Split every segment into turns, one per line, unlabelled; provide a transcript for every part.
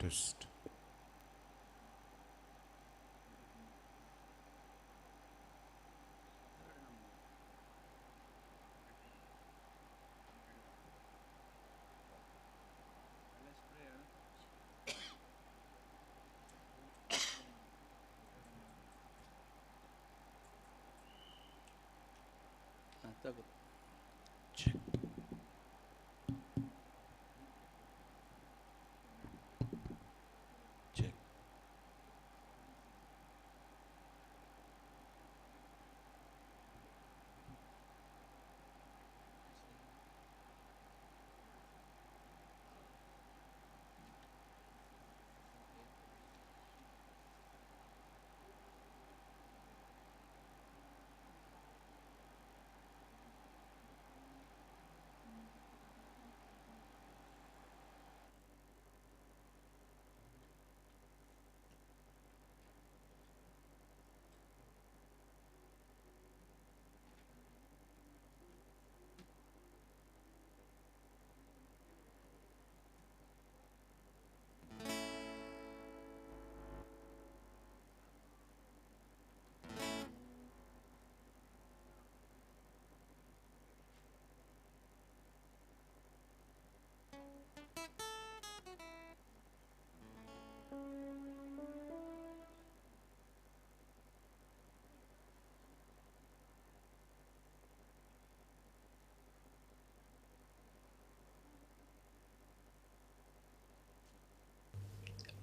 Test. Check. Check.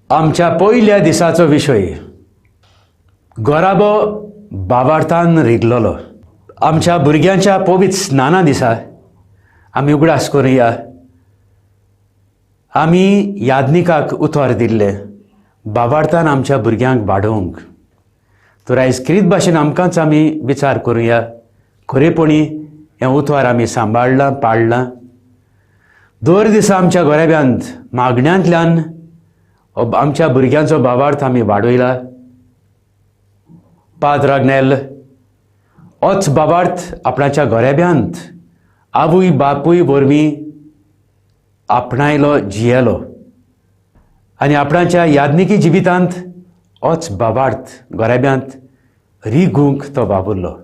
आमच्या पयल्या दिसाचो विशय गोराबो बाबार्थान रिगलोलो. आमच्या भुरग्यांच्या पवित्र स्नाना दिसा आमी उगडास करुया, आमी यादनिकाक उतर दिल्लें बाबार्थान आमच्या भुरग्यांक वाडोवंक. तर आयज क्रीत भाशेन आमकांच आमी विचार करुया, खरेपणी हें उतर आमी सांबाळ्ळां पाळ्ळां. दर दिसा आमच्या गोरेब्यांत मागण्यांतल्यान आमच्या भुरग्यांचो भावार्थ आमी वाडयला. पाद्र आग्नेल होच भावार्थ आपणाच्या गोरेब्यांत आवय बापूय वरवीं आपणायलो, जियेलो आनी आपणाच्या यादनिकी जिवितांत होच भावार्थ गोरेब्यांत रिगूंक तो वावुरलो.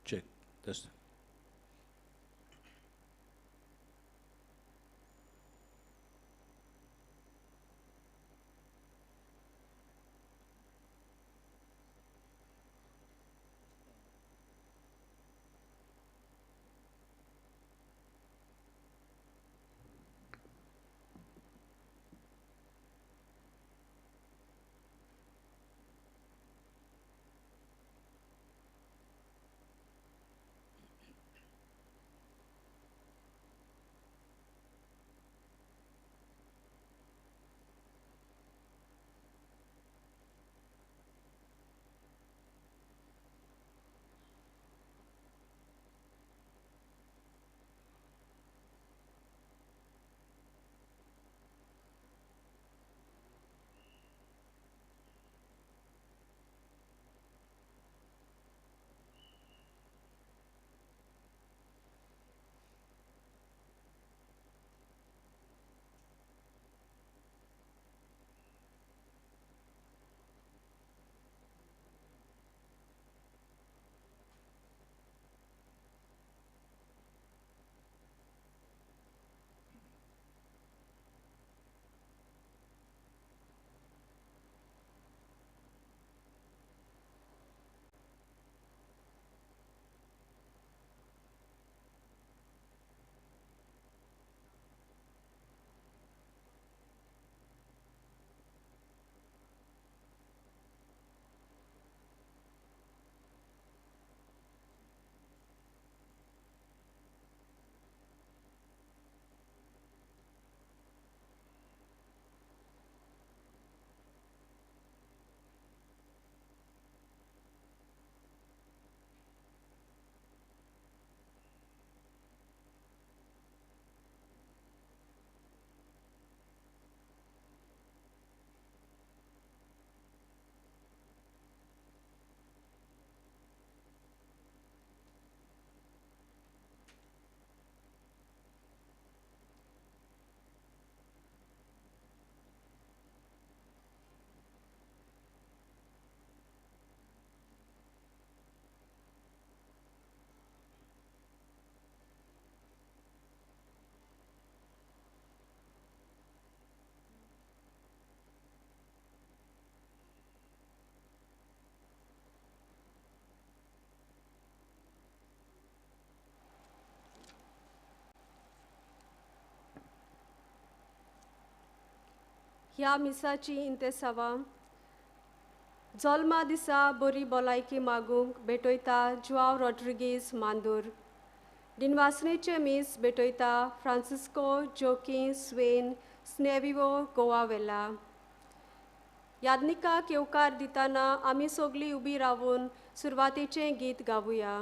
Check. Test.
ह्या मिसाची इंतेसांवां जल्मा दिसा बरी भलायकी मागूंक भेटयता जुआव रॉड्रिगीज मांदूर. दिनवासनेचें मीस भेटयता फ्रांसिस्को जोकी स्वेन स्नेविवो गोवा वेला. यादनिकाक येवकार दितना आमी सगळीं उबी रावून सुरवातेचें गीत गावया.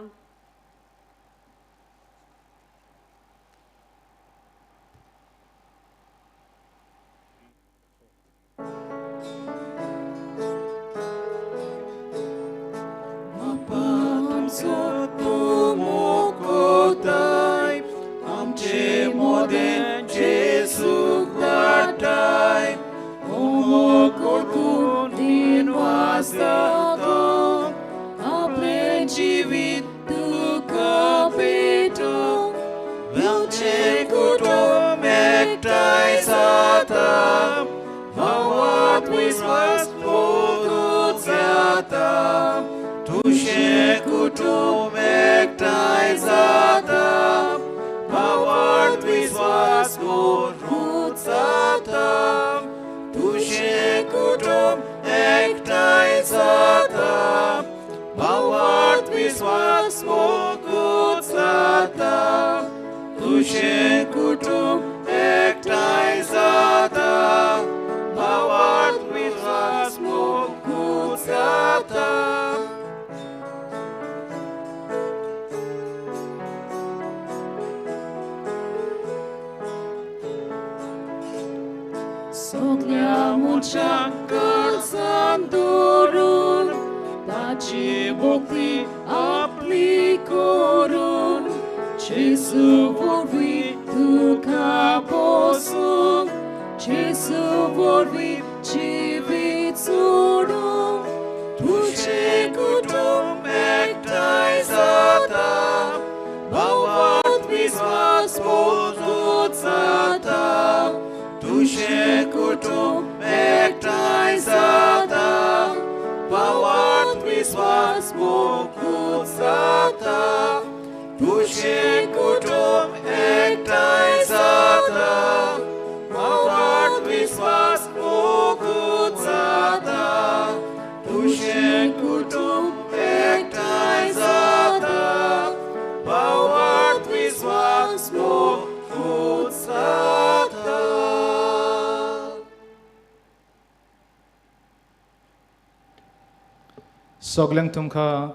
सगल्यांक तुमकां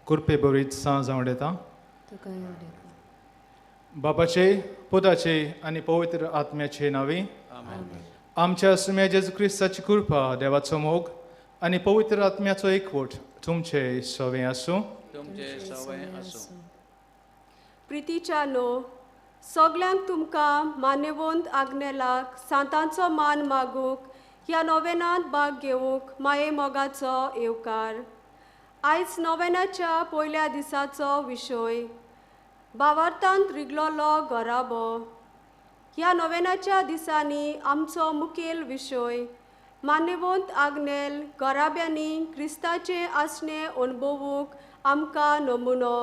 कृपे बरीच सांज जावं येता. बापाचे पुताचे आनी पवित्र आत्म्याचे नांवी आमच्या सुम्या जेजू क्रिस्ताची कृपा, देवाचो मोग आनी पवित्र आत्म्याचो एकवट तुमचे सवे आसूं.
प्रितीच्या नो सगल्यांक तुमकां मान्यवंत आग्नेलाक सांतांचो मान मागूंक ह्या नोवेनांत भाग घेवंक माये मोगाचो येवकार. आयज नोवेनाच्या पयल्या दिसाचो विशय भावार्थांत रिगलोलो घराबो. ह्या नोवेनाच्या दिसांनी आमचो मुखेल विशय मान्यवंत आग्नेल घराब्यांनी क्रिस्ताचें आसणें अणभवूंक आमकां नमुनो.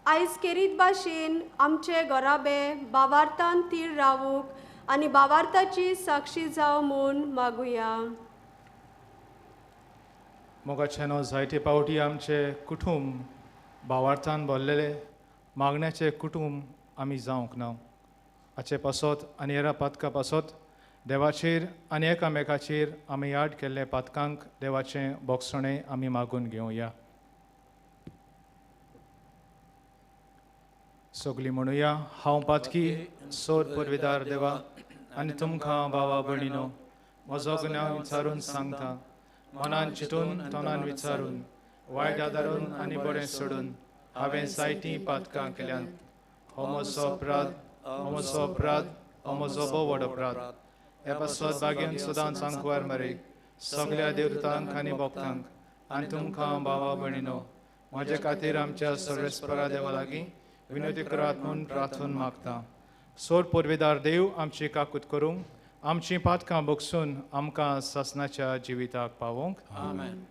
आयज केरीत भाशेन आमचे घराबे भावार्थान थीर रावूंक आनी भावार्थाची साक्षी जावं म्हूण मागुया.
मोगाच्यानो जायते पावटी आमचे कुटुंब भावार्थान भरलेले मागण्याचें कुटुंब आमी जावंक ना. हाचे पासत आनी हेरा पातकां पासत देवाचेर आनी एकामेकाचेर आमी याद केल्ले पातकांक देवाचें बोगसणें आमी मागून घेवया. सगळीं म्हणुया, हांव पातकी सोद पुर्विदार देवा आनी तुमकां भावा भयणीनो म्हजो गुन्यांव विचारून सांगता. मनान चिंतून तोंडान विचारून वायट आदारून आनी बरें सोडून हांवें जायतीं पातकां केल्यांत. हो म्हजो अपराध, हो म्हजो अपराध, हो म्हजो भोव व्हड अपराध. हे पासत भाग्यान सदांच आंकवार मरे सगळ्या देवतांक आनी भक्तांक आनी तुमकां भावा भयणीनो म्हजे खातीर आमच्या सर्वेस्परा देवा लागीं विनवती करात म्हूण प्रार्थून मागता. सोड पुर्वेदार देव आमची काकूत करूंक, आमची पातकां बगसून आमकां सासणाच्या जिविताक पावोवंक.
आमेन.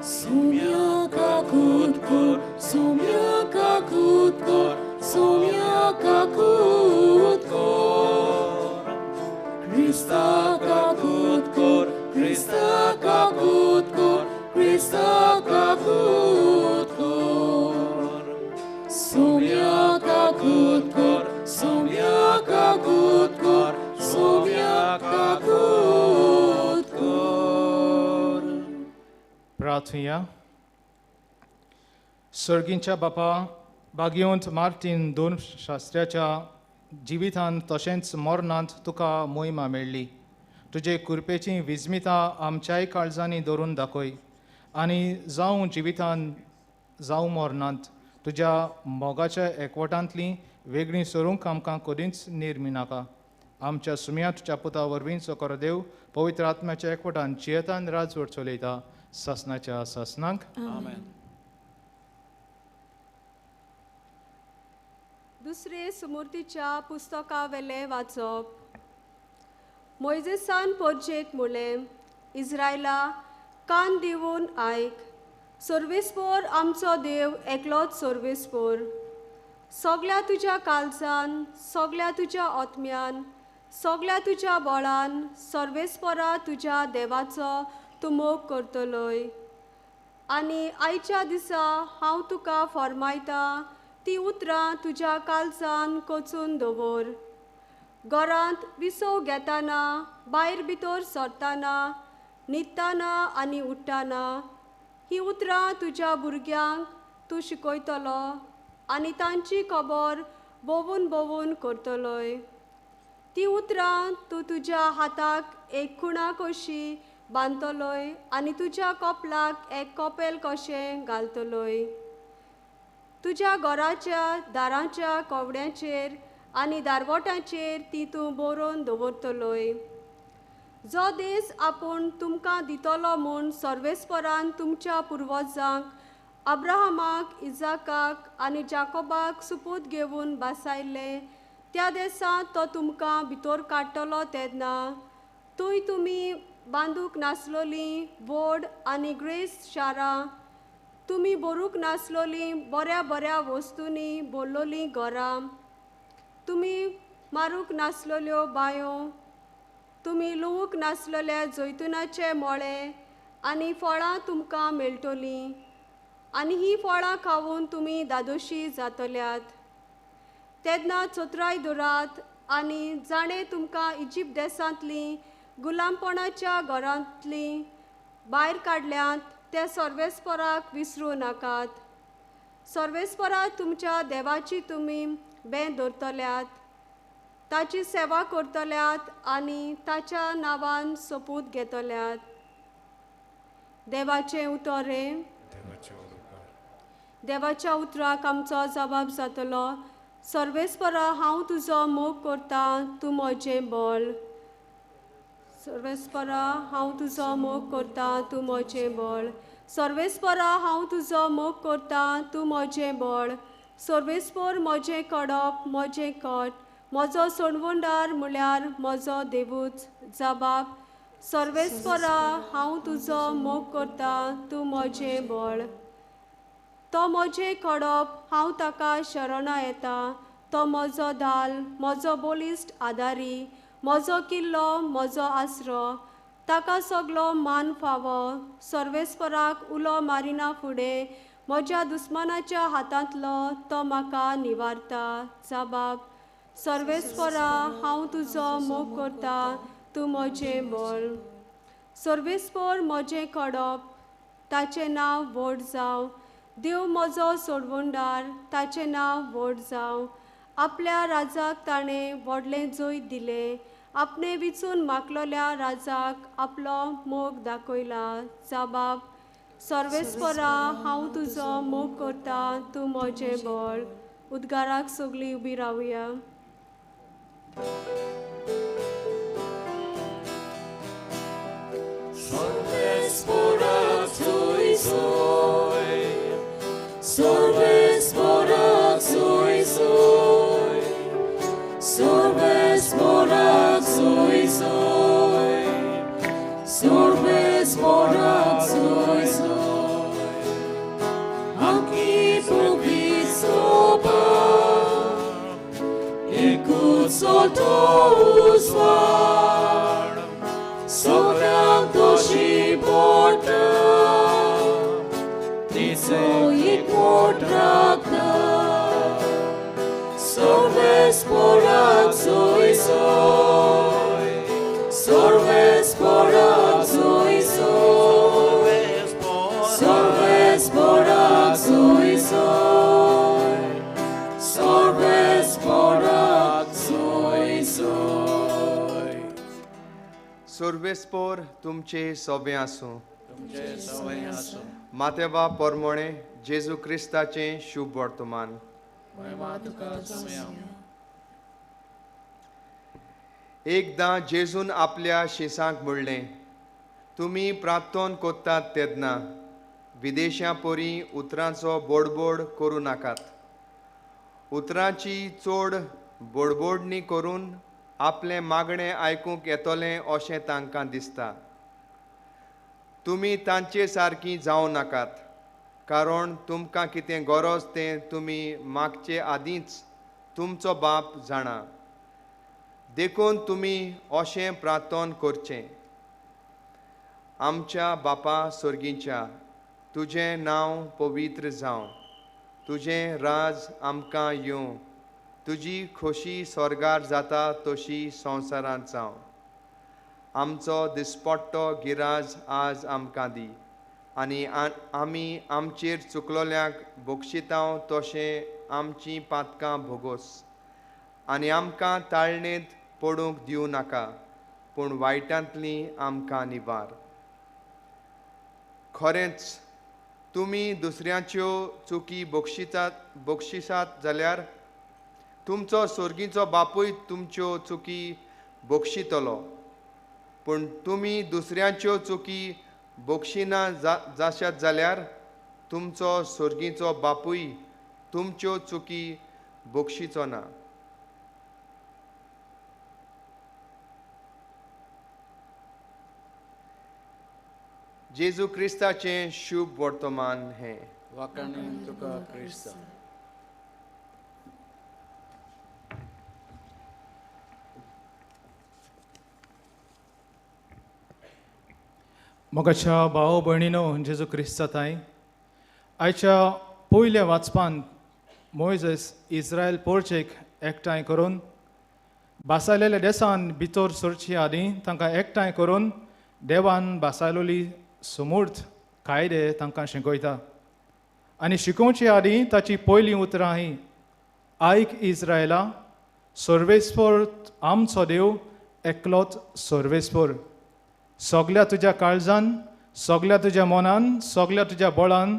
Sumya kakut kur, Sumya kakutkor, sumya kakutkor. Krista kakutkor, Krista kakutkor, Krista kakutkor. Sumya kakutkor, sumya kakutkor, sumya kakutkor.
प्रार्थुया. सर्गींच्या बापा, भाग्यवंत मार्टीन दोन शास्त्र्याच्या जिवितांत तशेंच मरणांत तुका मोहिमा मेळ्ळी. तुजे कृपेची विस्मिता आमच्याय काळजांनी दवरून दाखय आनी जावं जिवितान जावं मरणांत तुज्या मोगाच्या एकवटांतली वेगळीं सरूंक आमकां कदींच निर्मिनाका. आमच्या सुम्या तुज्या पुता वरवीं चोकर देव पवित्र आत्म्याच्या एकवटान जियेतान राजवट चलयता सासनाच्या सासनाक.
आमेन.
दुसरे सुमूर्तीच्या पुस्तकावेलें वाचप. मोयजेसान पोरजेक म्हणलें, इज्रायला कान दिवन आयक, सर्वेस्पोर आमचो देव एकलोच सर्वेस्पोर. सगल्या तुज्या काळजान, सगल्या तुज्या आत्म्यान, सगल्या तुज्या बळान सर्वेस्पोरा तुज्या देवाचो तूं मोग करतलोय. आनी आयच्या दिसा हांव तुका फॉर्मायता ती उतरां तुज्या काळजान कोचून दवर. घरांत विसव घेताना, भायर भितर सरतना, न्हिदतना आनी उठ्ठना ही उतरां तुज्या भुरग्यांक तूं शिकयतलो आनी तांची खबर भोंवून भोंवून करतलोय. ती उतरां तूं तुज्या हाताक एक खुणा कशी बांदतलोय आनी तुज्या कपलाक एक कपेल कशें घालतलोय. तुज्या घराच्या दारांच्या कवड्यांचेर आनी दारवटांचेर ती तूं बरोवन दवरतलोय. जो देस आपूण तुमकां दितलो म्हूण सर्वेस्परान तुमच्या पुर्वजांक अब्राहमाक, इजाकाक आनी जाकोबाक सुपूत घेवन बासायल्ले त्या देसांत तो तुमकां भितर काडटलो तेन्ना थंय तुमी बांदूंक नासलोलीं व्हड आनी ग्रेस शारां, तुमी भरूंक नासलोलीं बऱ्या बऱ्या वस्तूंनी भरलोलीं घरां, तुमी मारूंक नासलेल्यो बांयो, तुमी लुवूंक नासलेले जैतुनाचे मळे आनी फळां तुमकां मेळटलीं आनी हीं फळां खावन तुमी दादोशी जातल्यात. तेन्ना चोत्राय दवरात आनी जाणें तुमकां इजिप्त देसांतलीं गुलामपणाच्या घरांतलीं भायर काडल्यांत ते सर्वेस्पराक विसरूं नाकात. सर्वेस्परा तुमच्या देवाची तुमी बें दवरतल्यात, ताची सेवा करतल्यात आनी ताच्या नांवान सोपूत घेतल्यात. देवाचें उतर हें. देवाच्या उतराक आमचो जबाब जातलो. सर्वेस्परा हांव तुजो मोग करतां, तूं म्हजें बळ. सर्वेस्परा हांव तुजो मोग करतां, तूं म्हजें बळ. सर्वेस्परा हांव तुजो मोग करतां, तूं म्हजें बळ. सर्वेस्पोर म्हजें कडप, म्हजें कट, म्हजो सोणवंडार म्हळ्यार म्हजो देवूच. जबाब सर्वेस्परा हांव तुजो मोग करतां, तूं म्हजें बळ. तो म्हजें कडप, हांव ताका शरणां येता. तो म्हजो धाल, म्हजो बळिश्ट आदारी, म्हजो किल्लो, म्हजो आसरो. ताका सगलो मान फावो. सर्वेस्पराक उलो मारिना फुडें म्हज्या दुस्मानाच्या हातांतलो तो म्हाका निवारता. जबाब सर्वेस्परा हांव तुजो मोग करता, तूं म्हजें बळ. सर्वेस्पोर म्हजें कडप, ताचें नांव व्हड जावं. देव म्हजो सोडवणदार, ताचें नांव व्हड जावं. आपल्या राजाक ताणें व्हडलें जैत दिलें, आपणें विचून मागलोल्या राजाक आपलो मोग दाखयला. जबाब सर्वेस्परा हांव तुजो मोग करता, तूं म्हजें बळ. उद्गाराक सगळीं उबी रावया.
Sorves morak soy soy, aki तो उजवाड सगळ्यांक दोशी पडटा तिचो एकवट राखता सर्वेस्पराक सोय सोय सर्वेस्पराक सोय सोय सर्वेस्पराक सोय सोय सर्वेस्पराक सोय सोय.
सर्वेस्पोर तुमचे सोबें आसूं. मातेवा पोरमोणे जेजू क्रिस्ताचें शुभ वर्तमान. एकदां जेजून आपल्या शिसांक म्हणलें, तुमी प्रार्थन कोत्तात तेन्ना विदेशां परी उतरांचो बोडबोड करूं नाकात. उतरांची चड बोडबोडणी करून आपलें मागणें आयकूंक येतलें अशें तांकां दिसता. तुमी तांचे सारकी जावं नाकात, कारण तुमकां कितें गरज तें तुमी मागचे आदींच तुमचो बाप जाणा. देखून तुमी अशें प्रार्थन करचें, आमच्या बापा सर्गीच्या, तुजें नांव पवित्र जावं, तुजें राज आमकां येवं, तुजी खोशी स्वर्गार जाता तशी संवसारांत जावं. आमचो दिसपट्टो गिराज आज आमकां दी, आनी आमी आमचेर चुकलोल्यांक बक्षितांव तशें आमचीं पातकां भोगोस, आनी आमकां ताळणेंत पडूंक दिवं नाका, पूण वायटांतली आमकां निवार. खरेंच तुमी दुसऱ्यांच्यो चुकी बक्षिसात जाल्यार तुमचो सर्गीचो बापूय तुमच्यो चुकी बक्षितलो. पूण तुमी दुसऱ्यांच्यो चुकी बक्षिना जाशात जाल्यार तुमचो सर्गीचो बापूय तुमच्यो चुकी बक्षिचो ना. जेजू क्रिस्ताचें शुभ वर्तमान हें.
वाखाणू तुका क्रिस्ता.
मोगाच्या भाव भयणीनो जेजू क्रिस्ता ताई, आयच्या पयल्या वाचपान मोयजेस इस्रायल पोर्चेक एकठांय करून बासायलेल्या देसान भितर सरचे आदीं तांकां एकठांय करून देवान बासायलोली समूर्त कायदे तांकां शिकयता. आनी शिकोवचे आदीं ताची पयलीं उतरां ही, आयक इस्रायला, सर्वेस्पर आमचो देव एकलोच सर्वेस्पर. सगल्या तुज्या काळजान, सगल्या तुज्या मनान, सगल्या तुज्या बळान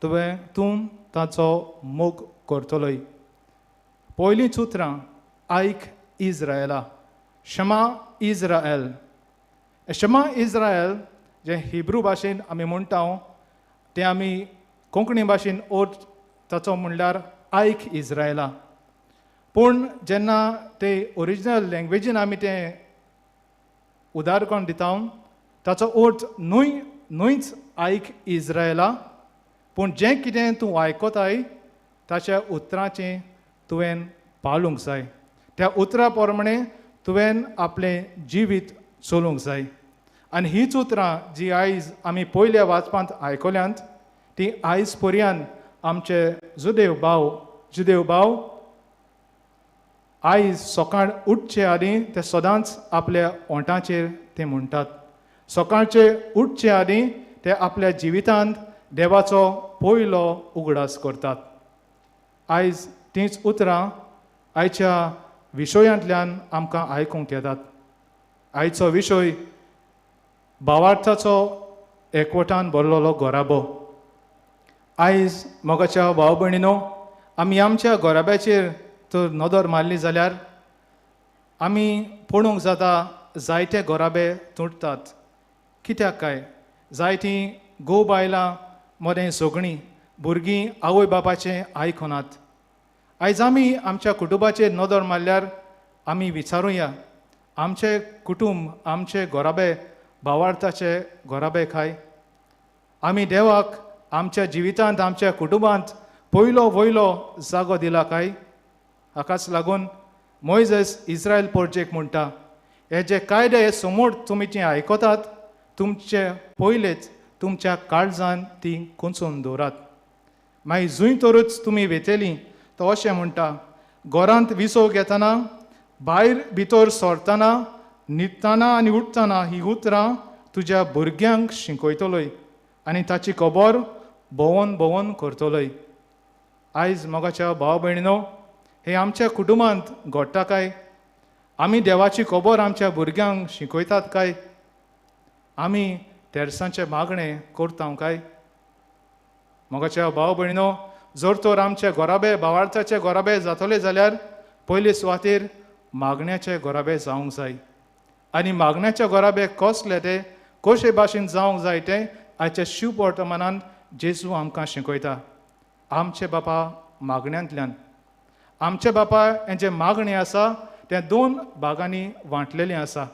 तुवें तूं ताचो मोग करतलोय. पयलींच उतरां आयक इस्रायला, क्षमा इस्रायल. क्षमा इस्रायल जें हिब्रू भाशेन आमी म्हणटा तें आमी कोंकणी भाशेन अर्थ ताचो म्हणल्यार आयक इस्रायला. पूण जेन्ना ते ओरिजिनल लँग्वेजीन आमी तें उदाहरण दिता ताचो अर्थ न्हय न्हयच आयक इस्रायला, पूण जें कितें तूं आयकताय ताच्या उतराचें तुवें पाळूंक जाय. त्या उतरा प्रमाणें तुवें आपलें जिवीत चलोवंक जाय. आनी हीच उतरां जी आयज आमी पयल्या वाचपांत आयकल्यांत ती आयज पर्यंत आमचे जुदेव भाव आयज सकाळ उठचे आदीं ते सदांच आपल्या ओंठाचेर ते म्हणटात. सकाळचे उठचे आदीं ते आपल्या जिवितांत देवाचो पयलो उगडास करतात. आयज तींच उतरां आयच्या विशयांतल्यान आमकां आयकूंक येतात. आयचो विशय भावार्थाचो एकवटान भरलेलो घराबो. आयज मोगाच्या भाव भयणीनो, आमी आमच्या घराब्याचेर तर नदर मारली जाल्यार आमी पळोवंक जाता जायते घराबे तुटतात. कित्याक काय? जायतीं घोव बायलां मदें सगळीं भुरगीं आवय बापाचें आयकनात. आयज आमी आमच्या कुटुंबाचेर नदर मारल्यार आमी विचारुया, आमचें कुटुंब, आमचे घराबे भावार्थाचे घराबे खाय? आमी देवाक आमच्या जिवितांत, आमच्या कुटुंबांत पयलो वयलो जागो दिला काय? हाकाच लागून मोयजस इस्रायल पोर्जेक म्हणटा, हे जे कायदे हे समोर तुमी जे आयकतात तुमचे पयलेच तुमच्या काळजान ती कोंचून दवरात. मागीर जंय तरूच तुमी वेतली तो अशें म्हणटा, घरांत विसव घेतना, भायर भितर सरतना, न्हिदतना आनी उठतना ही उतरां तुज्या भुरग्यांक शिकयतलोय आनी ताची खबर भोंवन भोंवन करतलोय. आयज मोगाच्या भाव भयणीनो, हे आमच्या कुटुंबांत घडटा काय? आमी देवाची खबर आमच्या भुरग्यांक शिकयतात काय? आमी तेरसांचें मागणें करता काय? मोगाच्या भाव भयणीनो, जर तर आमचे घराबे भावार्थाचे घराबे जातले जाल्यार पयले सुवातेर मागण्याचे घराबे जावंक जाय. आनी मागण्याचे घराबे कसले ते कशे भाशेन जावंक जाय तें आयच्या शिव वर्तमानान जेजू आमकां शिकयता. आमचे बापा मागण्यांतल्यान, आमचे बापा हें जें मागणें आसा तें दोन भागांनी वांटलेलें आसा.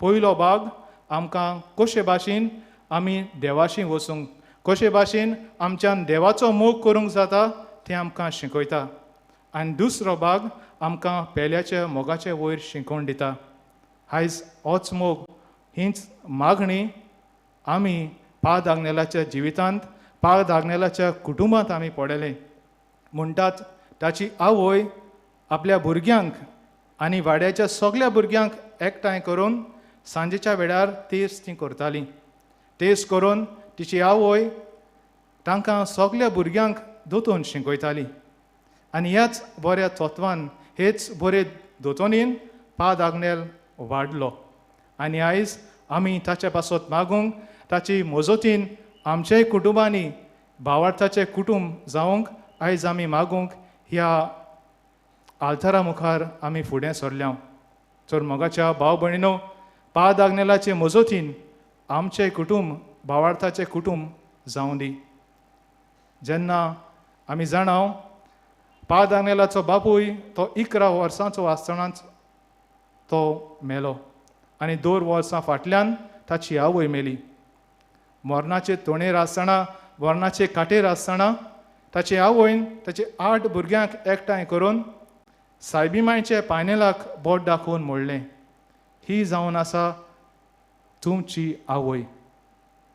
पयलो भाग आमकां कशे भाशेन आमी देवाशी वचूंक, कशे भाशेन आमच्यान देवाचो मोग करूंक जाता तें आमकां शिकयता. आनी दुसरो भाग आमकां पेल्याच्या मोगाचे वयर शिकोवन दिता. आयज होच मोग, हीच मागणी आमी पाद आग्नेलाच्या जिवितांत, पाद आग्नेलाच्या कुटुंबांत आमी पडले. म्हणटात ताची आवय आपल्या भुरग्यांक आनी वाड्याच्या सगल्या भुरग्यांक एकठांय करून सांजेच्या वेळार तेस ती करताली. तेस करून तिची आवय तांकां सगल्या भुरग्यांक दोतोन शिकयताली. आनी ह्याच बऱ्या तत्वान, हेच बरे दोतोनीन पाद आग्नेल वाडलो. आनी आयज आमी ताचे पासत मागूंक, ताची मजतीन आमच्याय कुटुंबांनी भावार्थाचें कुटुंब जावंक आयज आमी मागूंक ह्या आल्तारा मुखार आमी फुडें सरल्या. तर मोगाच्या भाव भयणीनो, पाद आग्नेलाचे मजतीन आमचें कुटुंब भावार्थाचें कुटुंब जावं दी. जेन्ना आमी जाणाव पाद आग्नेलाचो बापूय तो 11 वर्सांचो आसतनाच तो मेलो आनी 2 वर्सां फाटल्यान ताची आवय मेली. मरणाचे तोणेर आसतना, मरणाचे काटेर आसतना ताचे आवयन ताचे 8 भुरग्यांक एकठांय करून सायबी मायचे पायनेलाक बोट दाखोवन म्हणलें, ही जावन आसा तुमची आवय.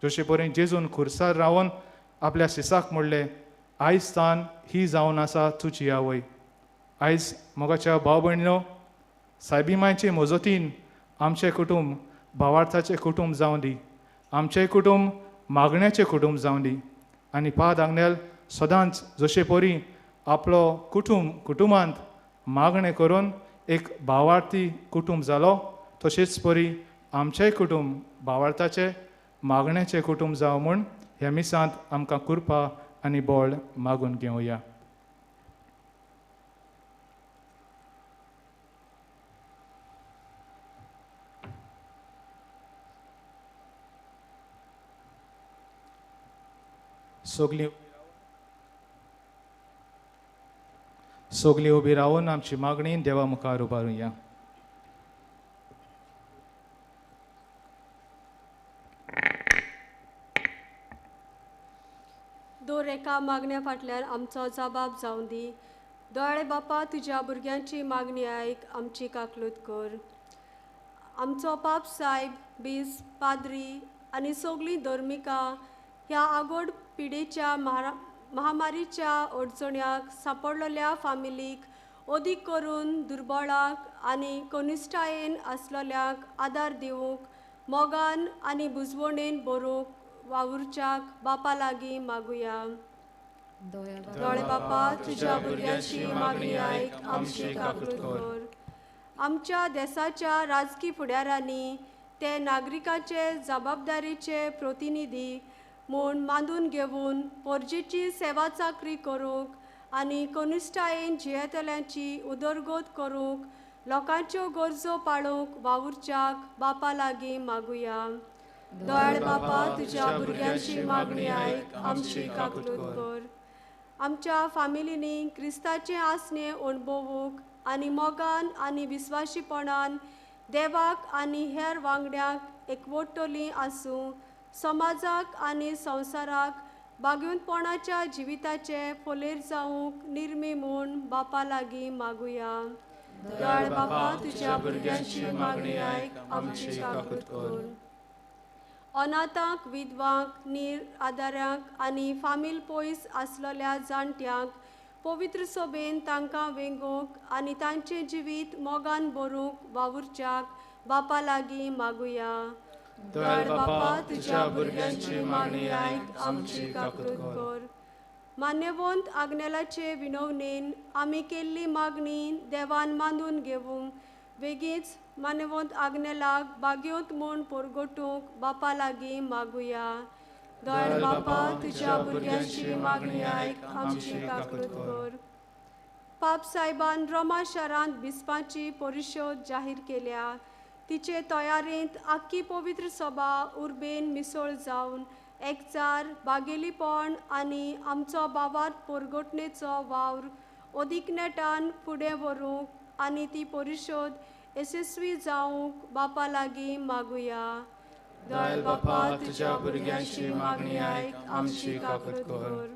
जशे परेन जेजून खुर्सार रावन आपल्या सिसाक म्हणलें, आयज तान ही जावन आसा तुजी आवय. आयज मोगाच्या भाव भयणीनो, सायबी मायचे मजतीन आमचें कुटुंब भावार्थाचें कुटुंब जावं दी, आमचें कुटुंब मागण्याचें कुटुंब जावं दी. आनी पाद आग्नेल सदांच जशे परी आपलो कुटुंब कुटुंबांत मागणें करून एक भावार्थी कुटुंब जालो, तशेंच परी आमचेंय कुटुंब भावार्थाचें मागण्याचें कुटुंब जावं म्हूण ह्या मिसांत आमकां कृपा आनी बळ मागून घेवया. सगळीं उबी रावन आमची मागणी देवा मुखार उबारुया.
दर एका मागण्या फाटल्यान आमचो जबाब जावं दी. दोळे बापा, तुज्या भुरग्यांची मागणी आयक, आमची काकलूत कर. आमचो पाप सायब, बीस, पाद्री आनी सगळीं धर्मिकां ह्या आगोड पिडेच्या महामारीच्या अडचण्याक सांपडलेल्या फामिलीक अदीक करून दुर्बळाक आनी कनिश्ठायेन आसलेल्यांक आदार दिवंक मोगान आनी बुजवणेन बरोवंक वावुरच्याक बापा लागीं मागुया. दोळे बापा, तुज्या भुरग्यांची मागणी आयक, आमची काकूत कर. आमच्या देशाच्या राजकी फुडारांनी ते नागरिकांचे जबाबदारीचे प्रतिनिधी म्हूण मांदून घेवन पोरजेची सेवा चाकरी करूंक आनी कनिश्ठायेन जियेतल्यांची उदरगत करूंक लोकांच्यो गरजो पाळूंक वावुरच्याक बापा लागीं मागुया. दयाळ बापा, तुज्या भुरग्यांची मागणी आयक, आमची काकलूत कर. आमच्या फामिलींनी क्रिस्ताचें आसणें अणभवूंक आनी मोगान आनी विस्वाशीपणान देवाक आनी हेर वांगड्यांक एकवटतलीं आसूं, समाजाक आनी संवसाराक बागेवपणाच्या जिविताचे फोलेर जावंक निर्मी म्हूण बापा लागीं मागुया. दयाळ बापा, तुज्या भुरग्यांची मागणी आयक, आमची काकूत कर. अनाथांक, विधवांक, नीर आदाऱ्यांक आनी फामील पयस आसलेल्या जाणट्यांक पवित्र सोबेन तांकां वेंगोवंक आनी तांचें जिवीत मोगान भरूंक वावुरच्याक बापा लागीं मागुया.
दयाळ बापा, तुज्या भुरग्यांची मागणी आयक, आमची काकूत कर.
मान्यवंत आग्नेलाचे विनवणेन आमी केल्ली मागणी देवान मानून घेवंक वेगींच मान्यवंत आग्नेलाक बागेवंत म्हूण परगटूंक बापा लागीं मागुया. दयाळ बापा, तुज्या भुरग्यांची मागणी आयक, आमची काकूत कर. पाप साहेबान रोमा शारांत बिस्पाची परिशद जाहीर केल्या. तिचे तयारेंत आख्खी पवित्र सभा उर्बेन मिसळ जावन एकचार, बागेलीपण आनी आमचो बावार परगटणेचो वावर अदीक नेटान फुडें व्हरूंक आनी ती परिशद येसस्वी जावंक बापा लागीं मागुया.
दयाळ बापा, तुज्या भुरग्यांची मागणी आयक, आमची काकूत कर.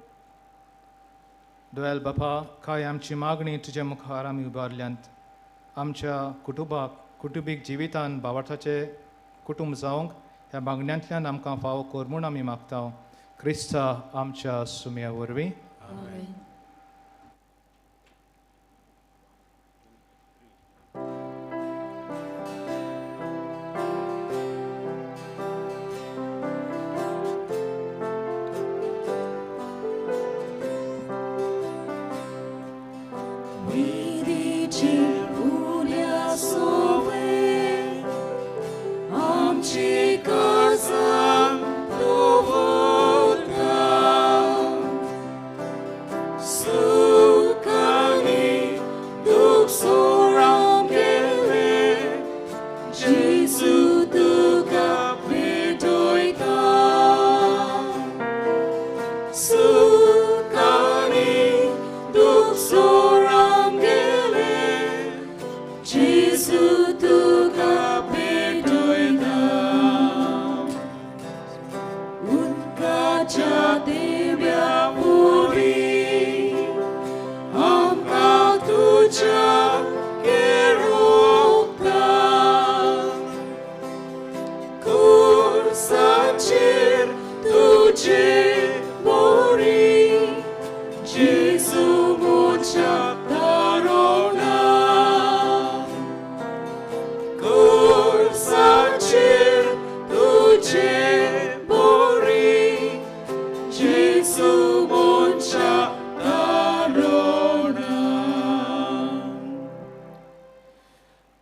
दयाळ बापा, काय आमची मागणी तुज्या मुखार आमी उबारल्यांत. आमच्या कुटुंबाक, कुटुंबीक जिवितान बावार्थाचें कुटुंब जावंक ह्या मागण्यांतल्यान आमकां फावो कर म्हूण आमी मागता, क्रिस्ता आमच्या सुम्या वरवीं.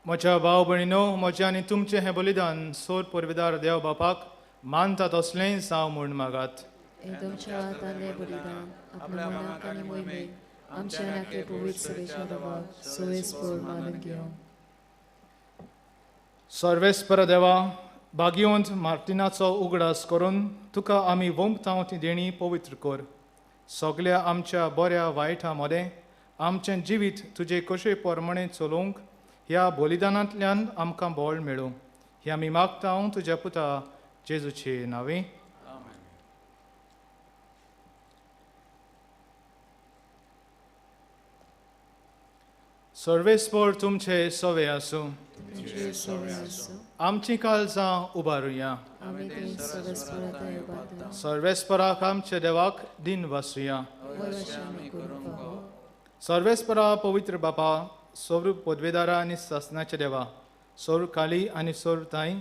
म्हज्या भाव भयणीनो, म्हजें आनी तुमचें हें बलिदान सोर पुर्विदार देव बापाक मानता तसलेंय जावं म्हूण मागात.
तुमच्या हातांतलें बलिदान आपल्या मनाक आनी मोहिमेक आमच्या नाके पवित्र सभेच्या देवाक सोयेस्पर मानून घेवं.
सर्वेस्पर देवा, भाग्यवंत मार्टिनाचो उगडास करून तुका आमी वोंपता ती देणी पवित्र कर. सगल्या आमच्या बऱ्या वायटा मदें आमचें जिवीत तुजे कशे प्रमाणे चलोवंक ह्या बलिदानांतल्यान आमकां बळ मेळूं, हें आमी मागता तुज्या पुता जेजूचे नांवे. सर्वेस्पर तुमचे सवे आसूं. आमची काळजां उबारुया. सर्वेस्पराक आमच्या देवाक दिन वासुया. सर्वेस्परा पवित्र बापा, सोर पदवेदारा आनी सासनाच्या देवा, सोर काली आनी सोर ताई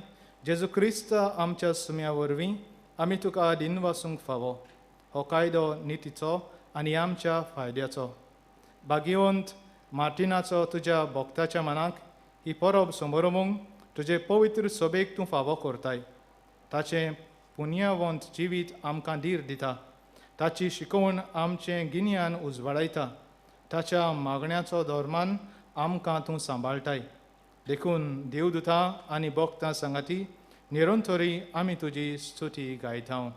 जेजू क्रिस्त आमच्या सुम्या वरवीं आमी तुका दिन वासूंक फावो. हो कायदो नितीचो आनी आमच्या फायद्याचो. भाग्यवंत मार्टिनाचो तुज्या भक्ताच्या मनाक ही परब समरोवंक तुजे पवित्र सभेक तूं फावो करताय. ताचें पुण्यवंत जिवीत आमकां धीर दिता. ताची शिकोवण आमचें गिन्यान उजवाडायता. ताच्या मागण्याचो धर्मान आमकां तूं सांबाळटाय. देखून देवदूता आनी भक्तां सांगाती निरंतरी आमी तुजी स्तुती गायता.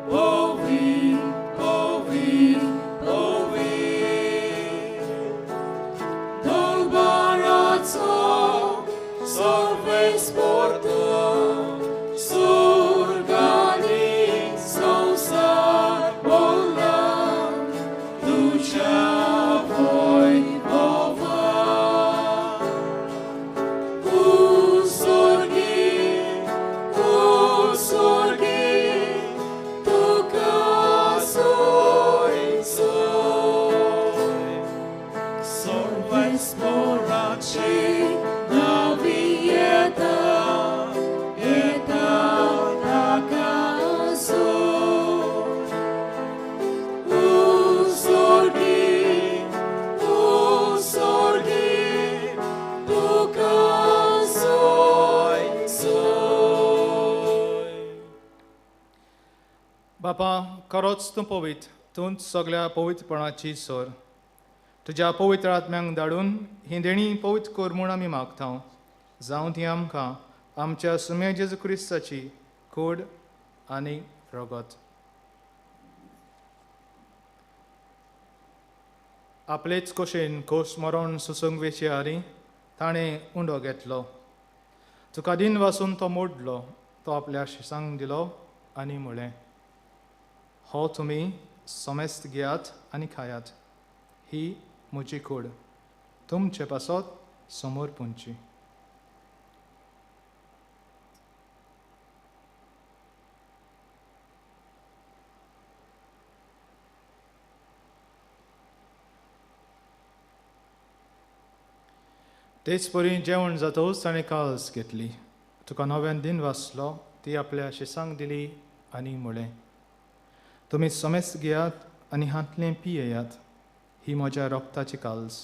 Povi, povi, povi.
बापा, खरोच तूं पवित्र, तूंच सगळ्या पवित्रपणाची सोर. तुज्या पवित्र आत्म्यांक धाडून ही देणी पवित्र कर म्हूण आमी मागता. जावं ती आमकां आमच्या सुम्या जेजू क्रिस्ताची कूड आनी रगत. आपलेच कशेन कोश मरण सुसूंक वेचे आरी ताणें उंडो घेतलो. तुका दिन वासून तो मोडलो, तो आपल्या शिसांक दिलो आनी म्हळें, हो तुमी समेस्त घेयात आनी खायात, ही म्हजी कूड तुमचे पासत समोर पुंची. तेच परी जेवण जातकच ताणें काळस घेतली, तुका नव्यान दिन वाचलो, ती आपल्या शिसांक दिली आनी म्हळें, तुमी समेस्त घेयात आनी हांतलें पियेयात, ही म्हज्या रोगताची काल्स,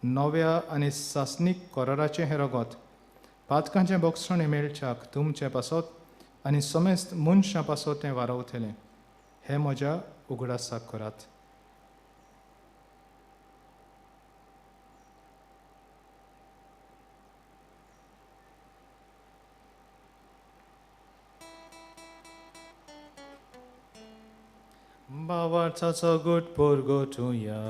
नव्या आनी सासणीक कराराचें हें रगत, पातकांचें बोगसणें मेळच्याक तुमचें पासत आनी समेस्त मनशां पासत तें वारवतलें. हें म्हज्या उगडासाक करात. भावार्थाचो गुट परगटुया.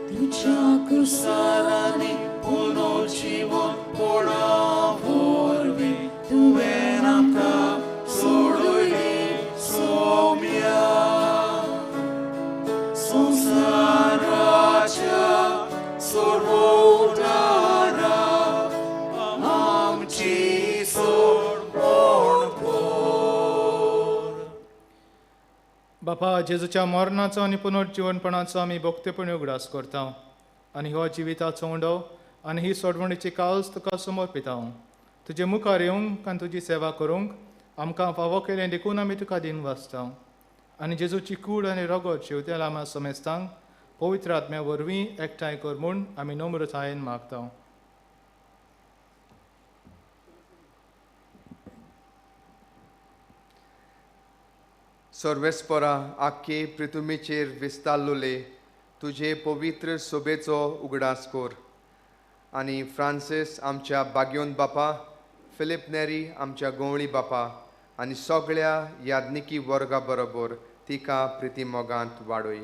तुज्या क्रुसारांनी पुनर्जीवन पोडा वरवीं तुवें आमकां सोडयली सोम्या. संवसाराच्या सोडवणारा आमची सोडवण कर.
बापा, जेजूच्या मरणाचो आनी पुनर्जिवनपणाचो आमी भक्तेपणी उगडास करता आनी हो जिविताचो उंडो आनी ही सोडवणीची काल्स तुका समर्पिता. तुजे मुखार येवंक आनी तुजी सेवा करूंक आमकां फावो केलें देखून आमी तुका दिन वाचता. आनी जेजूची कूड आनी रगत शेवत्या लामा समेस्तांक पवित्र आत्म्या वरवीं एकठांय कर म्हूण आमी नम्रतायेन मागता.
सर्वेस्परा, आख्खे पृथ्वीचेर विस्तारलोले तुजे पवित्र सोबेचो उगडास कर आनी फ्रांसीस आमच्या बाग्योन बापा, फिलीप नेरी आमच्या गोवळी बापा आनी सगळ्या याज्ञिकी वर्गा बरोबर तिका प्रितीमोगांत वाडय.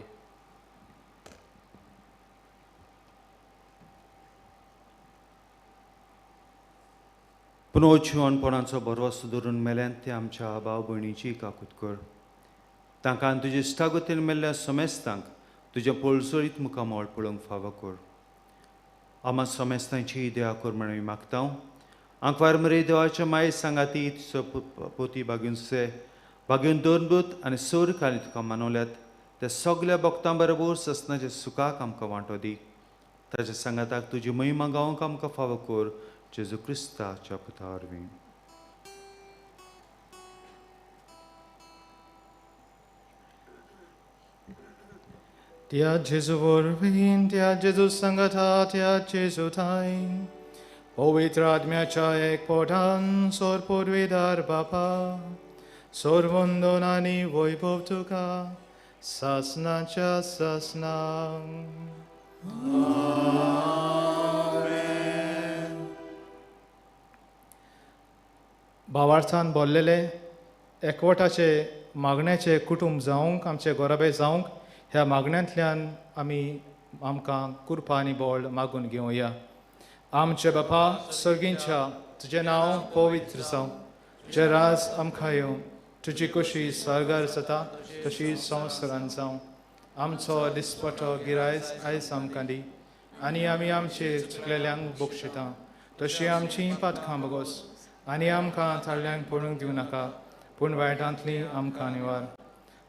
पुनर्जिवनपणाचो भरवंसो धरून मेल्यान ते आमच्या भाव भयणीची काकूत कर. तांकां तुजे इश्टागतीन मेल्ल्या समेस्तांक तुज्या पळसळीत मुखामळ पळोवंक फावो कर. आमा समेस्तांची दया कर म्हण आमी मागता. आंकवार मरे देवाच्या माये सांगाती तुजो पोती बागेवन बागेवन दोनभूत आनी सोर खाली तुका मानवल्यात त्या सगल्या भक्तां बरोबर ससनाच्या सुखाक आमकां वांटो दी. ताच्या सांगाताक तुजी महिमा गावंक आमकां फावो कर, जेजू क्रिस्ताच्या पुता वरवीं.
त्या जेजू वरवीं, त्या जेजू सांगाता, त्या जेजू थांय पवित्र आत्म्याच्या एकपोटान सोर पुर्विदार बापा, सोर वंदन आनी वैभव तुका सासनाच्या सासनां. भावार्थान बोल्लेले एकवटाचे मागण्याचे कुटुंब जावंक, आमचे गोराबे जावंक ह्या मागण्यांतल्यान आमी आमकां कृपा आनी बळ मागून घेवया. आमचे बापा सर्गींच्या, तुजें नांव पवित्र जावं, तुजें राज आमकां येवं, तुजी कशी सर्गार जाता तशी संवसारान जावं. आमचो दिसपटो गिरायज आयज आमकां दी आनी आमी आमचे चुकलेल्यांक बक्षिता तशी आमची पातकां बगोस आनी आमकां थाडल्यांक पडूंक दिवं नाका, पूण वायटांतली आमकां निवार.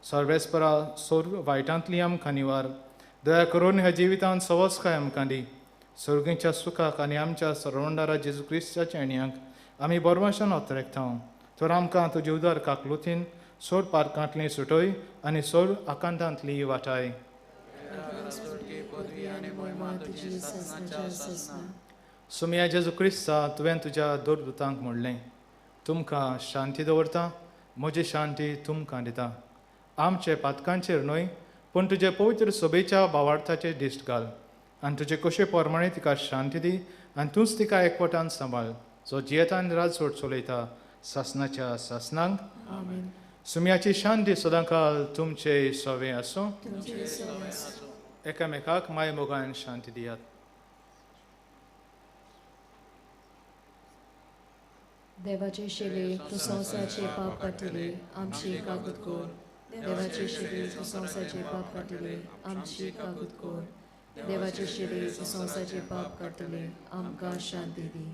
सर्वेस्परा सोर वायटांतली आमकां निवार. दया करून ह्या जिवितांत सवसकाय आमकां दी. सर्गीच्या सुखाक आनी आमच्या सरवंडारा जेजू क्रिस्ताच्या येण्याक आमी बरवाशान अतरेकता. तर आमकां तुजे उदर काकलुतीन सोड पार्कांतली सुटय आनी सोड आकांतांतली वाटाय. सुमिया जेजू क्रिस्ता, तुवें तुज्या दोरदुतांक म्हणलें, तुमकां शांती दवरता, म्हजी शांती तुमकां दिता. आमचे पातकांचेर न्हय पूण तुजे पवित्र सभेच्या भावार्थाचेर दिश्ट घाल आनी तुजे कशे प्रमाणे तिका शांती दी आनी तूंच तिका एकवटान सांबाळ, जो जियेतान राजवट चलयता सासनाच्या सासनांक. सुम्याची शांती सदांकाल तुमचे सवे आसूं. एकामेकाक माय मोगान शांती दियात.
देवाचे शेले तूं संवसाराचे पाप काडटले, आमची कागद कर. देवाचे शेले तूं संवसाराचे पाप काडटले, आमची कागद कर. देवाचे शेले तूं संवसाराचे पाप काडटले, आमकां शांती दी.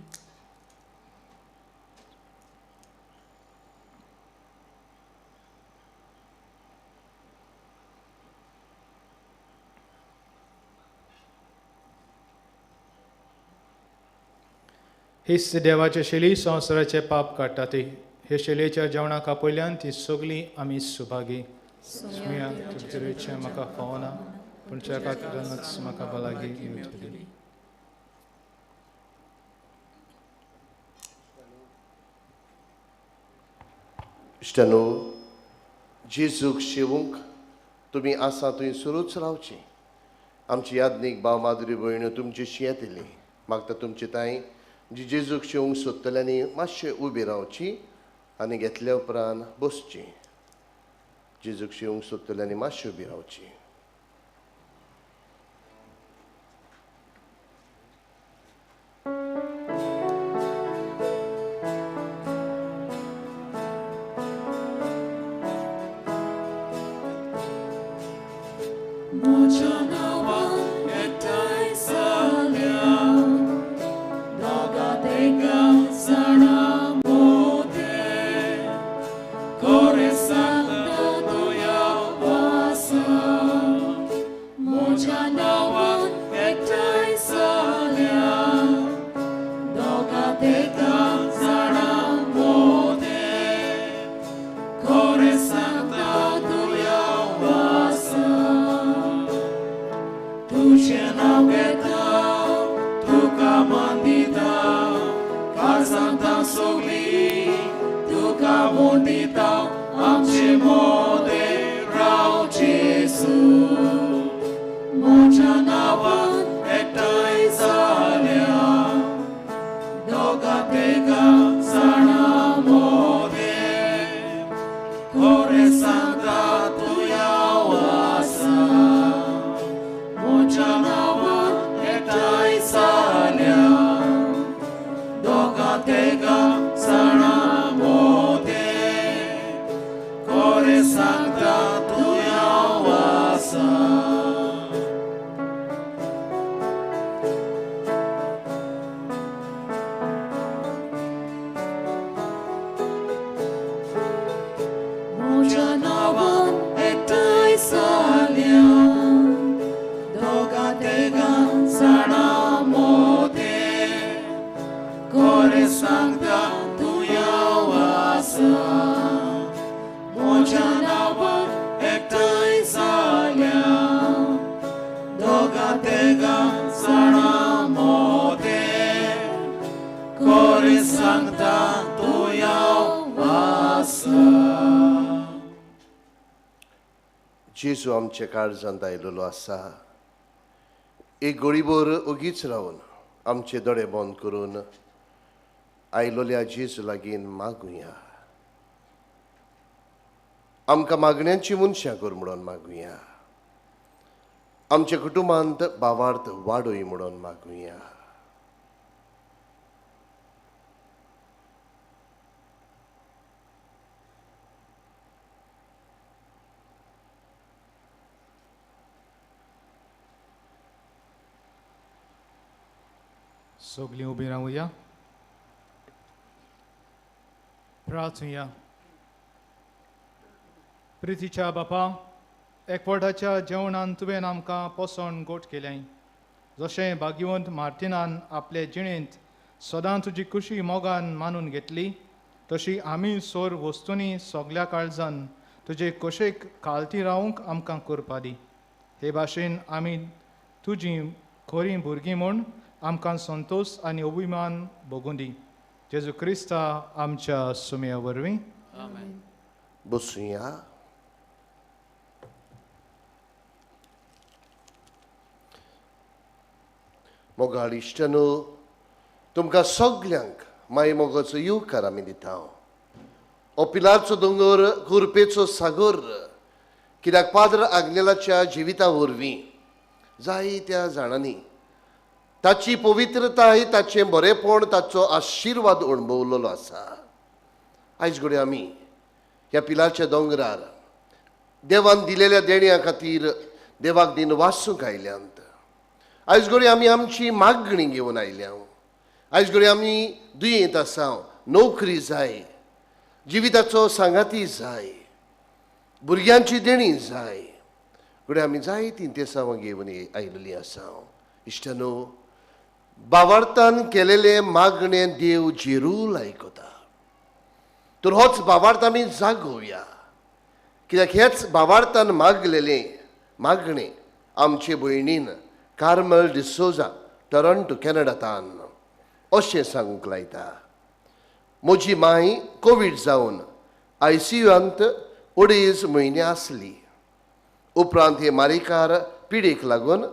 हीच देवाचे शेली संवसाराचे पाप काडटा ती. हे शेलेच्या जेवणाक आपयल्यान ती सगळीं आमी सुभागी. सुम्या तुमचें म्हाका फावना पूण खातीरानूच म्हाका भलायकी येवची.
इश्टानो, जेजूक शेवूंक तुमी आसा थंय सुरूच रावची. आमची यादनीक भाव माधुरी भयण्यो तुमची शियेतली. मागता तुमची ताई जी जेजूक शेवूंक सोदतल्यांनी मातशें उबी रावची आनी घेतल्या उपरांत बसची. जेजूक शेवूंक सोदतल्यांनी मातशें उबी रावची. जेजू आमच्या काळजांत आयलेलो आसा. एक गोळीभर ओगीच रावन आमचे दोळे बंद करून आयलोल्या जेजू लागीं मागुया. आमकां मागण्यांची मनशां कर म्हणून मागुया. आमच्या कुटुंबांत भावार्थ वाडय म्हणून मागुया.
सगळीं उबी रावया. प्रार्थुया. प्रितीच्या बापा, एकवटाच्या जेवणान तुवें आमकां पोसण गोट केलें. जशें भाग्यवंत मार्टिनान आपले जिणेंत सदां तुजी खुशी मोगान मानून घेतली, तशी आमी सोर वस्तूंनी सगल्या काळजान तुजे खोशेक कालती रावंक आमकां करपा दी. हे भाशेन आमी तुजी खरीं भुरगीं म्हूण आमकां संतोश आनी अभिमान भोगूं दी. जेजू क्रिस्ता आमच्या सुम्या वरवीं.
आमेन.
बसुया. मोगाळ इश्टांनो, तुमकां सगल्यांक माई मोगाचो येवकार आमी दिता. हो पिलारचो दोंगर कुरपेचो सागर कित्याक पाद्र आग्नेलाच्या जिविता वरवीं जायत्या जाणांनी ताची पवित्रताय, ताचें बरेपण, ताचो आशिर्वाद अणभवलेलो आसा. आयज घडये आमी ह्या पिलारच्या दोंगरार देवान दिलेल्या देण्या खातीर देवाक दिन वासूंक आयल्यांत. आयज घडये आमी आमची मागणी घेवन आयल्या. आयज घडये आमी दुयेंत आसा, नोकरी जाय, जिविताचो सांगाती जाय, भुरग्यांची देणी जाय. घडये आमी जायतीं तेसांवां घेवन आयिल्लीं आसा. इश्टांनो, बावार्थान केलेलें मागणें देव जेरूल आयकता. तर होच बावार्थ आमी जागोवया, कित्याक हेच बावार्थान मागलेलें मागणें आमचे भयणीन कार्मल डिसोजा टोरंटो कॅनडातान अशें सांगूंक लायता. म्हजी माय कोवीड जावन आयसीयूंत 2.5 म्हयने आसली. उपरांत हे मारीकार पिडेक लागून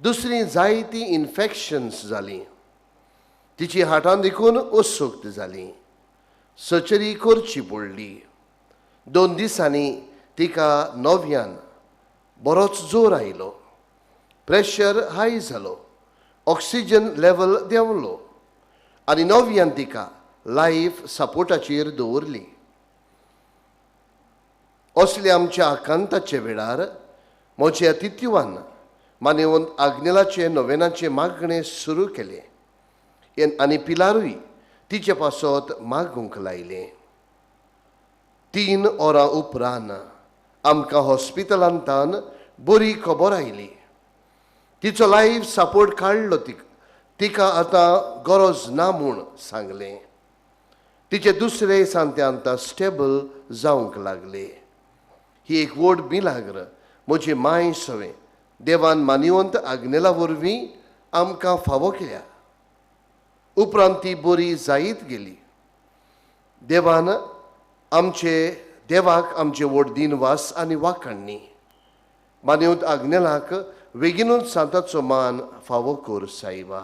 दुसरी जायतीं इन्फेक्शन्स जालीं. तिची हार्टान देखून अस्वस्थ जाली. सर्जरी करची पडली. 2 दिसांनी तिका नव्यान बरोच जोर आयलो. प्रेशर हाय जालो, ऑक्सिजन लेवल देंवलो आनी नव्यान तिका लायफ सपोर्टाचेर दवरली. असले आमच्या आकांताच्या वेळार म्हज्या तित्युवान मानेवन आग्नेलाचें नोवेनाचें मागणें सुरू केलें आनी पिलारूय तिचे पासत मागूंक लायलें. 3 वरां उपरांत आमकां हॉस्पिटलांतान बरी खबर आयली. तिचो लायफ सपोर्ट काडलो. तिका आतां गरज ना म्हूण सांगलें. तिचे दुसरे सांते आतां स्टेबल जावंक लागले. ही एक व्हड मिलाग्र म्हजी माय सवें देवान मानिवंत आग्नेला वरवीं आमकां फावो केल्या. उपरांत ती बरी जायत गेली. देवान आमचे देवाक आमचे व्हड दिनवास आनी वाखाणणी. मानिवंत आग्नेलाक बेगीनूच सांताचो मान फावो कर सायबा.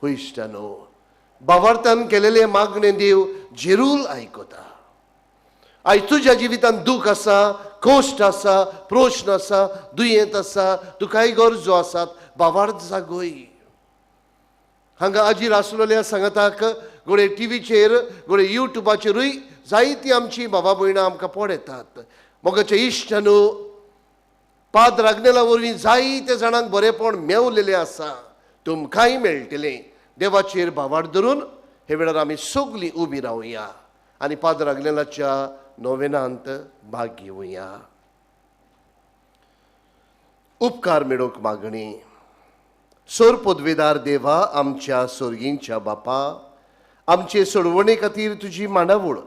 इश्टांनो, बावार्थान केलेले मागणें देव जेरूल आयकता. आयज तुज्या जिवितांत दूख आसा, कश्ट आसा, प्रश्न आसा, दुयेंत आसा, तुकाय गरजो आसात, बावार्थ जागोय. हांगा आजीर आसलेल्या सांगाताक घडये टिवीचेर, घडये युट्यूबाचेरूय जायतीं आमची बाबा भयणां आमकां पळयतात. मोगाच्या इश्टांनो, पाद्र आग्नेला वरवीं जायते जाणांक बरेपण मेवलेलें आसा, तुमकांय मेळटलें. देवाचेर भावार्थ धरून हे वेळार आमी सगलीं उबी रावया आनी पाद्र आग्नेलाच्या नोवेनांत भाग घेवया. उपकार मेळोवंक मागणी. सोर पदवेदार देवा, आमच्या सोर्गींच्या बापा, आमचे सोडवणे खातीर तुजी मांडावळ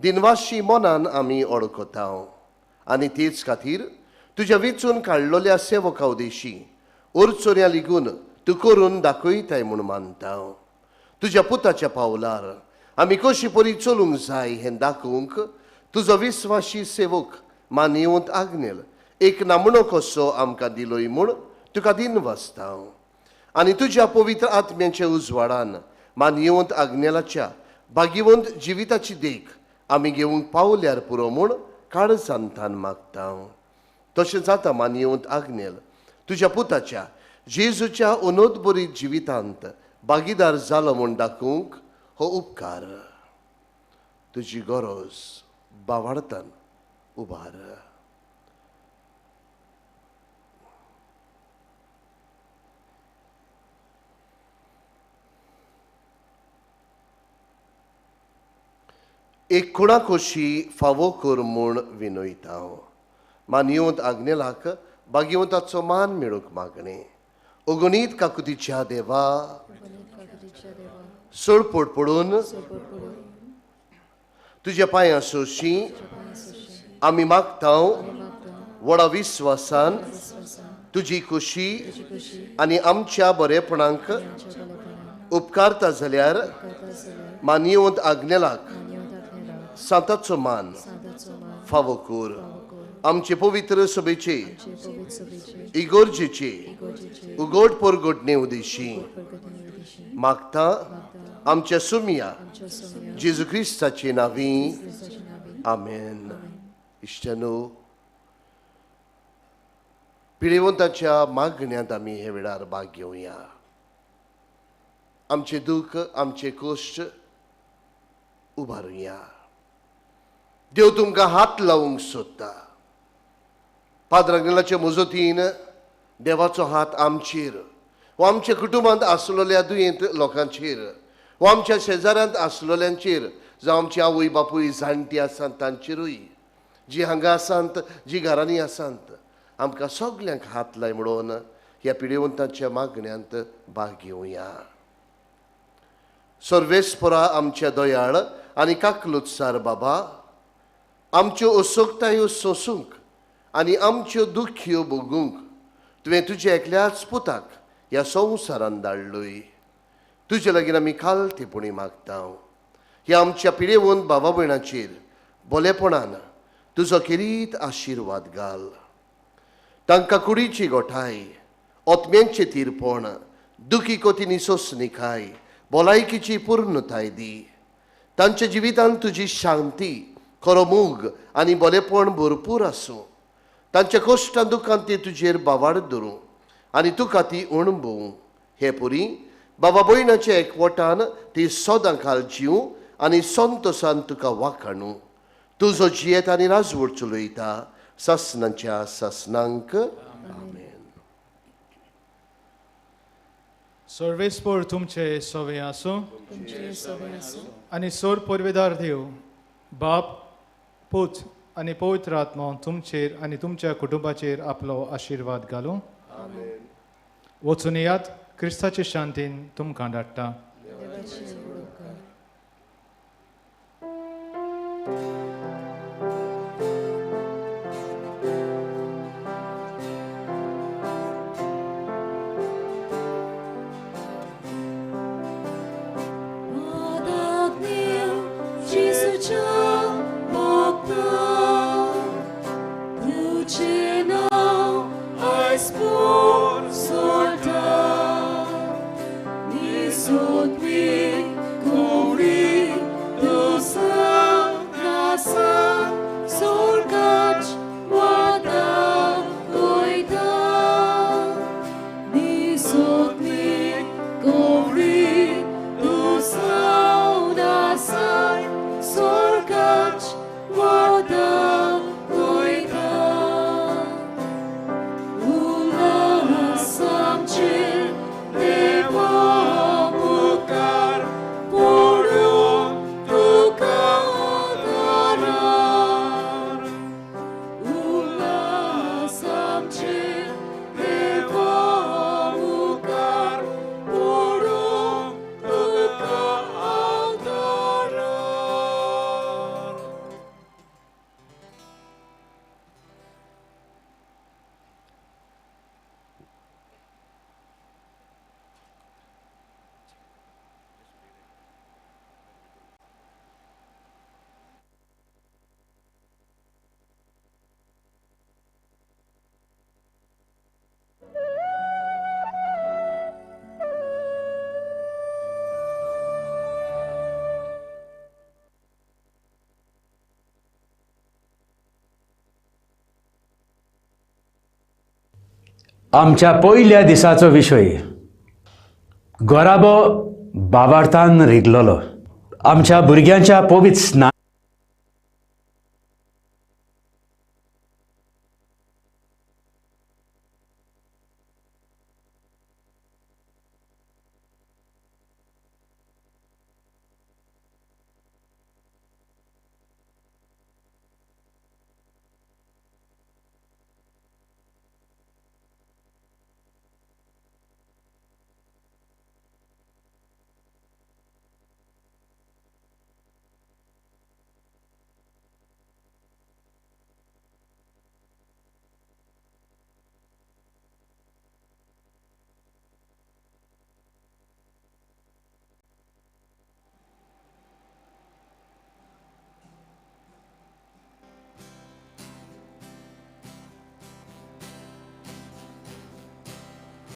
दिनवाशी मनान आमी ओळखता आनी तेच खातीर तुज्या वेंचून काडलेल्या सेवका उदेशी ओरचोऱ्या लिगून तूं करून दाखयताय म्हूण मानता. तुज्या पुताच्या पावलार आमी कशी परी चलूंक जाय हें दाखोवंक तुजो विस्वाशी सेवक मानिवंत आग्नेल एक नामणो कसो आमकां दिलोय म्हूण तुका दिनवासता. आनी तुज्या पवित्र आत्म्याच्या उजवाडान मानिवंत आग्नेलाच्या भाग्यवंत जिविताची देख आमी घेवंक पावल्यार पुरो म्हूण काळजांतान मागता. तशें जाता मानिवंत आग्नेल तुज्या पुताच्या जेजूच्या अनोदबरीत जिवितांत भागीदार जालो म्हूण दाखोवंक हो उपकार तुजी गरज बावाडतान उबार. एक खुणा खोशी फावो कर म्हूण विनयता. मानिवंत आग्नेलाक भाग्यवंताचो मान मेळूंक मागणें. अगणीत काकुतीच्या देवा, सोडपोट पडून तुज्या पांयां सोशी आमी मागता व्हडा विस्वासान तुजी खोशी आनी आमच्या बरेपणाक उपकारता जाल्यार मानिवंत आग्नेलाक सांताचो मान फावो कर. आमचे पवित्र सभेचे इगोर्जेचे उगोट परगटणे उदेशी मागता आमच्या सुमिया जेजू क्रिस्ताचे नांवी, आमेन. इश्टानो, पिडेवंताच्या मागण्यांत आमी हे वेळार भाग घेवया. आमचें दुख्ख, आमचे कश्ट उबारुया. देव तुमकां हात लावंक सोदता. पाद्र आग्नेलाचे मजतीन देवाचो हात आमचेर वा आमच्या कुटुंबांत आसलेल्या दुयेंत लोकांचेर वा आमच्या शेजाऱ्यांत आसलेल्यांचेर, जावं आमची आवय बापूय जाणटी आसात तांचेरूय, जी हांगा आसात, जी घरांनी आसात, आमकां सगल्यांक हात लाय म्हणून ह्या पिडेवंतांच्या मागण्यांत भाग घेवया. सर्वेस्परा आमच्या दयाळ आनी काकलुत्सार बाबा, आमच्यो असोकतायो सोसूंक आनी आमच्यो दुख्यो भोगूंक तुवें तुज्या एकल्याच पुताक ह्या संवसारान धाडलोय. तुजे लागीं आमी खालतेपणी मागता, ह्या आमच्या पिडेवन भावा भयणाचेर बोलेपणान तुजो खेरीत आशिर्वाद घाल. तांकां कुडीची गोठाय, ओतम्यांचें तीरपण, दुखी कोतीनी सोंसणीकाय, भलायकीची पूर्णताय दी. तांच्या जिवितांत तुजी शांती, खरो मोग आनी बरेपण भरपूर आसूं. तांच्या कश्टां दुखांत ती तुजेर बावाड धरूं आनी तुका ती अणभवूं. हे पुरी बाबा भयणाच्या एकवटान ती सदां काल जीव आनी संतोसान तुका वाखाणू. तुजो जियेत आनी राजवट चलयता सासनाच्या सासनांक, आमेन.
सर्वेस्पोर तुमचे सवे आसूं आनी सोर पुर्वेदार देव बाप, पूत आनी पवित्र आत्मा तुमचेर आनी तुमच्या कुटुंबाचेर आपलो आशिर्वाद घालूं. वचून येयात, क्रिस्ताचे शांतीन तुमकां धाडटा.
आमच्या पयल्या दिसाचो विशय गोराबो बाबार्थान रिगलोलो. आमच्या भुरग्यांच्या पवित्र स्नान